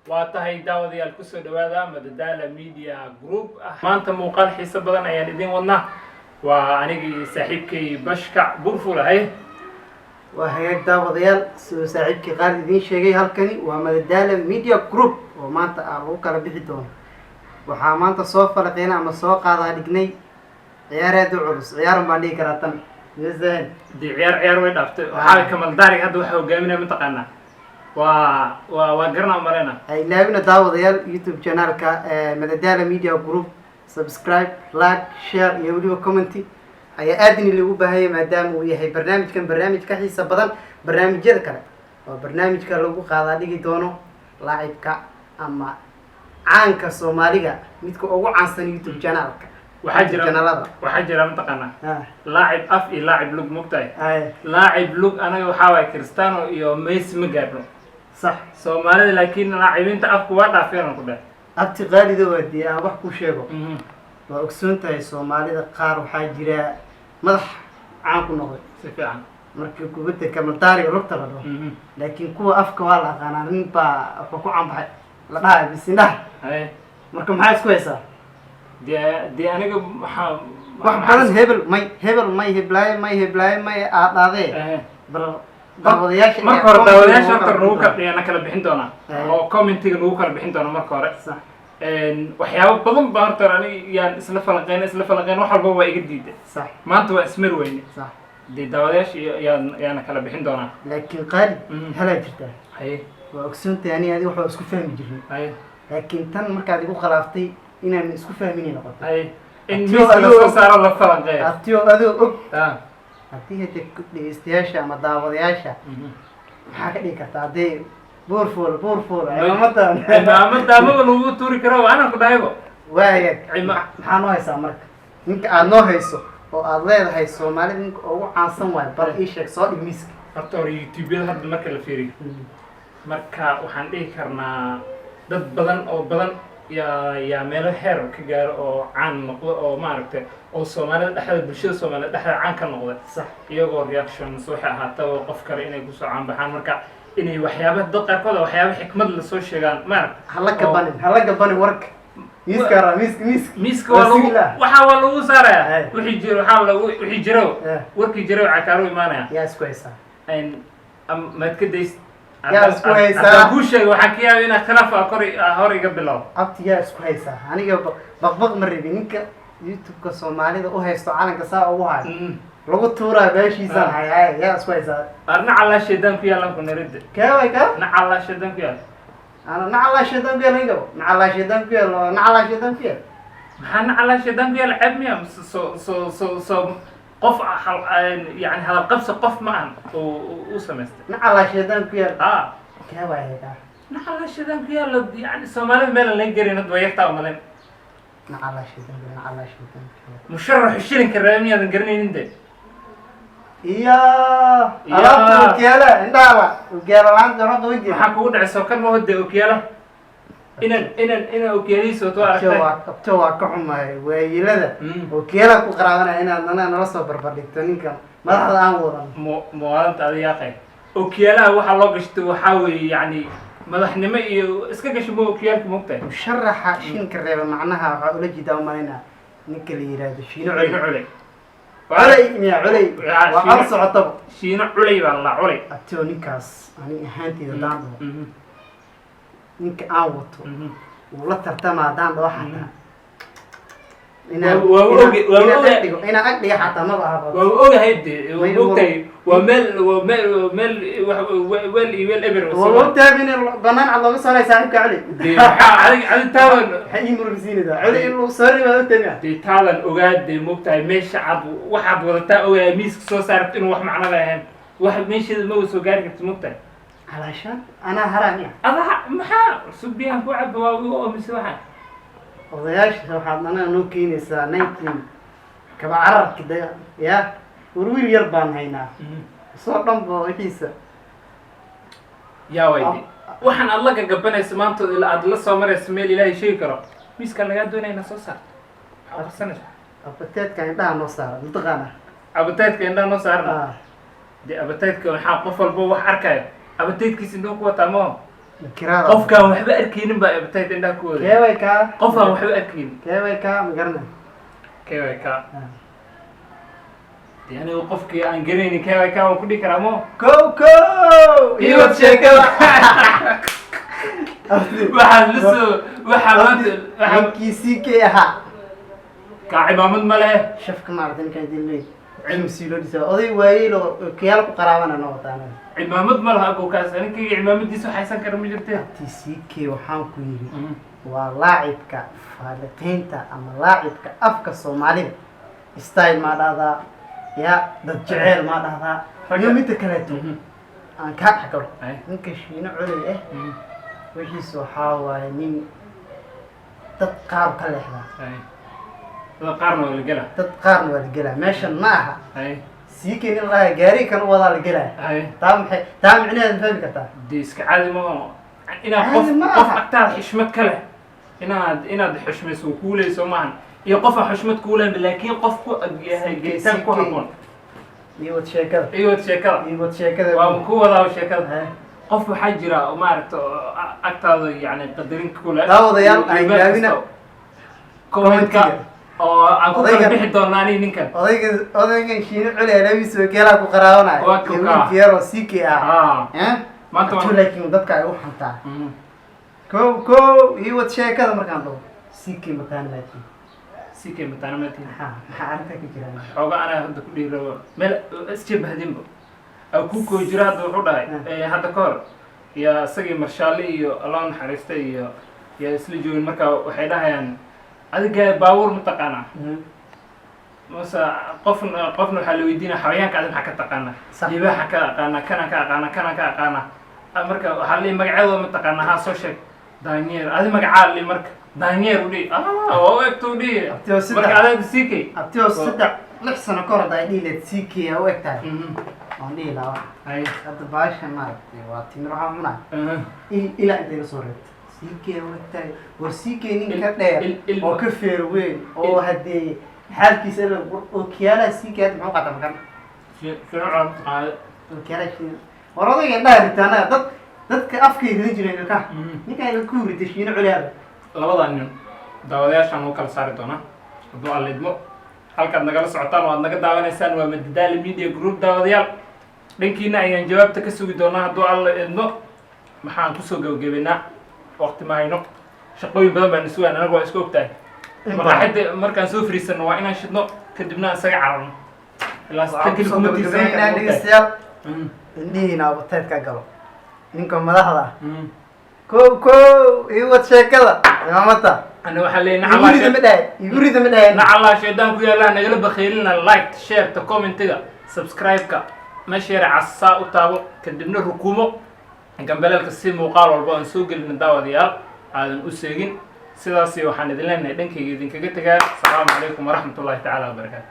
Waa tahay, daawadayaal, kusoo dhawaada Madadaala Media Group. Maanta muuqaal xiiso badan ayaan idin wadnaa. Waa anigii saaxiibkay Bashkac Burful ahay. Waa hagaag, daawadayaal. Siduu saaxiibkii Qaar idiin sheegay, halkani waa Madadaala Media Group oo maanta ah lagu kala bixi doono. Waxaa maanta soo falaqeyna ama soo qaadaa dhignay ciyaar aad u culus. Ciyaarun baan dhihi karaa tan misahan. Dee ciyaar ciyaar way dhaaftay. Waxaa kamaldaariga hadda waxaa hogaaminaya, mataqaanaa, waa garanaa malena. Ha ilaawina, daawadayaal, YouTube channelka Madadaala Media Group subscribe, like, share iyo weliba comment-y ayaa aadini lagu baahanya, maadaama uu yahay barnaamijkan barnaamij ka xiisa badan barnaamijyada kale. Oo barnaamijka lagu qaadaa dhigi doono laacibka ama caanka Soomaaliga, midka ugu caansan YouTube channelka. Waxaa jira channelada. Waxaa jira, mataqaanaa, laacib af iyo laacib lug, mogtahay? Ay. Laacib lug anaga waxaa waaya Cristiano iyo Messi ma gaarno. Soomaalida laakiin laacibiinta afku waa dhaafeen aan ku dhahay. Abti Qaalida, waa dee aan wax ku sheego. Waa ogsoon tahay, Soomaalida qaar waxaa jira madax caan ku noqday Si fiican. markii kubadda kamaldaariga lugta la dhaho, laakiin kuwa afka waa la aqaanaa. Nin baa wuxuu ku canbaxay la dhahayo bisindhaha. Marka maxaa isku haysaa? Dee aniga waxaa Wax badan hebel may, hebel may, heblaayo may, heblaayo may aad dhaadee. Bal daawadayaasha Marka hore daawadayaasha horta nagu kala na kala bixin doonaa oo comment-iga nagu kala bixin doona marka hore. Waxyaabo badan baa horta aniga yaan isla falanqeyn, isla falanqeyn, wax walba waa iga diiday. Maanta waa ismari weyne. Dee daawadayaasha yaana kala bixin doonaa. Laakiin Qaalid, halaa jirtaa. Haye. Waa ogsoontahay, ani adi waxaa isku fahmi jirnay, laakiin tan markaad igu khilaaftay inaan isku fahminay noqotay. Haye, in Abtiyo miiska adoo lasoo saaro, la falanqeeyo. Abtiyo, adoo og, haddii hade dhegeystayaasha ama daawadayaasha, maxaa ka dhigi kartaa haddii Buurfuul, Buurfuul cimaamadan? Cimaamada amaba lagu tuuri karo, waa anaan ku dhahaybo. Waa hagaag. Maxaa noo haysaa marka? Ninka aad noo hayso oo aad leedahay Soomaalida ninka ugu caansan waayo, bal ii sheeg, soo dhig miiska. Horta hore YouTube-yada hadda marka la fiiriyo, marka waxaan dhihi karnaa dad badan oo badan yaa meelo heer ka gaaro oo caan noqdo oo maaragtay oo Soomaalida dhexda, bulshada Soomaalida dhexda caan ka noqda, iyagoo reactions waxay ahaataba qof kale inay kusoo caan baxaan, marka inay waxyaaba dad qaarkood waxyaaba xikmad lasoo sheegaan, maaragta. Hala gabanin, hala gabanin warka. Miiska ra miiska, miiska. Miiska waa lagu Waa sigila. Waxaa waa lagu saaraya. Wixii jiro waxaa lagu wixii jiro warkii jiro waxaa kaalu imaanaya. Yaa isku haysaa? Maad ka days. Yaa isku haysaa? Haddaan kuu sheego, waxaan ka yaabay inaa khilaaf aa kor hor iga bilow. Abti, yaa isku haysaa? Aniga baqbaq ma rabin. Ninka YouTube-ka Soomaalida u haysto calanka saa ugu hayo lagu tuuraa beeshiisaan hayaay. Yaa isku haysaa? Nacalaa shaydaan ku yaalan ku narida. Kee way ka? Nacalaa shaydaan ku yaal. Ana nacalaa shaydaan ku yaal, ingabo nacalaa shaydaan ku yaal, nacalaa shaydaan ku yaal. Maxaa nacalaa shaydaan ku yaal? Ceeb miya? Mise soo qof yani hadal qabsi qof ma ahan uu samaystay? Nacalaa shaydaan ku yaal. Kee way kaa? Nacalaa shaydaan ku yaal, yani Soomaalida meel aan laga garin hadda waa yartaa umalayn. Nacalaa shaydaan ku yaal, nacalaa shaydaan ku yaal. Musharaxu shilinka reebe miyaadan garanaynin de? Iyo alaabta okiyaala indhahala, okiyaala la'aanta waxa qaban jira. Maxaa kugu dhacay? Soo kan ma hode okiyaala inaan okiyaalihiisa wato Abto aragtay. Waa abto, waa ka xumahay waayilada okiyaala ku qaraabanaya inaad nala soo barbar dhigto ninka madaxda aan wadan. Muwaalanta adiyaaqay, okiyaalaha waxaa loo gashto waxaa weeye yani madaxnimo iyo iska gasho ma okiyaalka, mogtahay? Musharaxa shinka reeba, macnaha waxaa ula jeedaa umalaynaa ninka la yiraahdo Shiino Culey. Shiino Culey. Culey miya? Culey waa Shiino. al socotaba. Shiino Culey baa la culey. Abtio, ninkaas ani ahaanteyda haddaan dhaho ninka aan wato wuu la tartama haddaan dhaho xataa Waa inaan ag dhigo, inaan ag dhigo xataa maba ahaba. Waa ogahay de, waa ogtahay, waa meel weel iyo weel eber. Waa ogtahay in banaan cad looga saaray saaxiibka Culey. Dee maxaa adig taadan? Maxay ii murugsiinaysaa? Culey in lagu soo ribaad ogtahay miya? Dee taadan ogaad dee, mogtahay meesha cad waxaad wadataa ogahay, miiska soo saarabta inuu wax macno lahayn, wax meesheeda ma soo gaari karti, mogtahay? Calaashaan anaa haraa miya? Adaha maxaa cusub? Biyahan ku caba, waa igu oomise waxaan. Odayaasha waxaad anaga noo keenaysaa 19 kaba cararka da ya war wiil yar baan haynaa soo dhan ba wixiisa. Yaa wayde, waxaan aad la gagabanayso maanta ilaa aad la soo marayso meel Ilaahay sheegi karo, miiskaan lagaa doonaya inaad soo saarto, maxaa qarsanaysa? Abateedka indhaha noo saara, mataqaana? Abataydka indhaha noo saarna. Dee abataydka waxaa qof walba wax arkayo abataydkiisa indhuu ku wataa maho. Inkiraada. Qofkaan waxba arkaynin baa appetite indhaha ku wada. Keebay kaa? Qofaan waxba arkaynin. Keebay kaa? Ma garanay. KYK. Dee anigu qofkii aan garanaynin KYK waan ku dhihi karaa mo. Kow kow, iwad sheekada. Waxaad la soo, waxaa maanta waxaa Ninkii CK ahaa. Kaa cimaamad ma leh. Shafka maarata ninkaan idin leey cimsi loo dhisa, oday waayeel oo kiyaal ku qaraabana noo wataan. Cimaamad ma laha abowkaas, ninkayga cimaamadiisa waxaysan kara ma jirte. T CK waxaan ku yidhi waa laacibka faaliqiinta ama laacibka afka Soomaalida, style maa dhahdaa, ya dad jeceel maa dhahdaa. Iyo midda kaleeto aan kaa dhex galo, ninka Shiino Coley ah wixiisa waxaa waaye nin dad qaar ka leexdaa. Dad qaarna waa la gela. Dad qaarna waa la gelaa, meeshan ma aha. CK nin lahaa gaari kan u wadaa la gelaa. Taa maxay taa micnaheeda ma fahmi kartaa? Dee iska caadi ma aho inaad Caadi qof ma qof aha. agtaada xishmad ka leh inaad xushmayso uu kuuleyso maahan, iyo qof aan xushmad kuulayn laakiin qof ku ag yahay geetaan ku CK. habboon. Iyo wad sheekada. Iyo sheekada. Iyo wad sheekada. Waa ku wadaa sheekada. Qof waxaa jira oo maaragta oo agtaada yani qadarin ku leh. Daawadayaal, iyo aan meel ilaawina kasta. Commentka commentiga. oo aan ku kala bixi doonaa ani ninkan. Odayga, odaygan Shiino Culi alabiis wakiilaa ku qaraabanaya. Waa iyo ku kaa. wiilka yaroo CK ah. Eh? Maanta Atu laakiin dadka ay u xantaa. Kow kow, iyo wad sheekada markaan dhaho CK mataan laakiin. CK mataana maatiin. Maxaa arrinta ka jira? Xooga anaa hadda ku dhihi rabo meel isjabahdinba a ku koo jira. Hadda wuxuu dhahay hadda ka hor iyo isagii Marshaale iyo Allah u naxariista iyo yaa isla joogin. Marka waxay dhahayaan, adiga baabuur ma taqaanaa? Mase qofna waxaa la weydiinaya xawayaanka, adi maxaa ka taqaanaa? Libaaxa ka aqaana, kana ka aqaana, kana ka aqaana. Marka waxaa la magacyadooda ma taqaanaa? Haa, soo sheeg. Daanyeer. Adi magacaa li marka daanyeer u dhihi, waa u egta u dhihi. Abtiyo saddex. Marka adaada siikay. Abtiyo 3-6 sano ka hor hadda ay dhihi lahayd CK aa u eg tahay, waan dhihi lahaa wax. Hadda baasha maaragtay waa timir waxaa cunaa ilaa intay ka soo reebto CK aa u eg tahay. War CK nin ka dheer oo ka feer weyn oo haddee xaalkiisa ookiyaalaha CK hadda muxuu qaataa makan? Ookiyaalaha Shiina. War odayga indhaha ritaanada dad dadka afkay ridan jireen ilkaha, ninkaan ilka ku riday Shiino Coliyaada. Labadan nin daawadayaashaan u kala saari doonaa hadduu Alla idmo. Halkaad nagala socotaan oo aad naga daawanaysaan waa Madadaali Media Group. Daawadayaal, dhankiina ayaan jawaabta ka sugi doonaa hadduu Alla idmo. Maxaan kusoo gebagabeynaa? Waqti ma hayno, shaqooyin badan baan sugaan anagu, waa isku ogtahay. Maqaaxida markaan soo fariisano waa inaan shidno, kadibna isaga cararno ilaa Waxaan tan keli kusoo kuma tiirsan gabagabaynaynaa, karno, ogtahay. dhegeystayaal, indhihiina abuteedka galo ninka madaxda ah. Kow kow, ii wad sheekada cimaamada. Ana waxaa leeyahay Igu rida ma dhahay, igu rida ma dhahay. Nacalaa shaydaan ku yaallaa. Nagala bakhaylina like, shareta, commentiga, subscribe-ka. Meesha yara casaa u taabo, kadibna rukumo gambaleelka si muuqaal walba aan soo gelina, daawadayaal, aadan u seegin. Sidaasi waxaan idin leenahay, dhankayga idinkaga tegaa, asalaamu calaykum waraxmat ullahi tacaala wabarakaatu.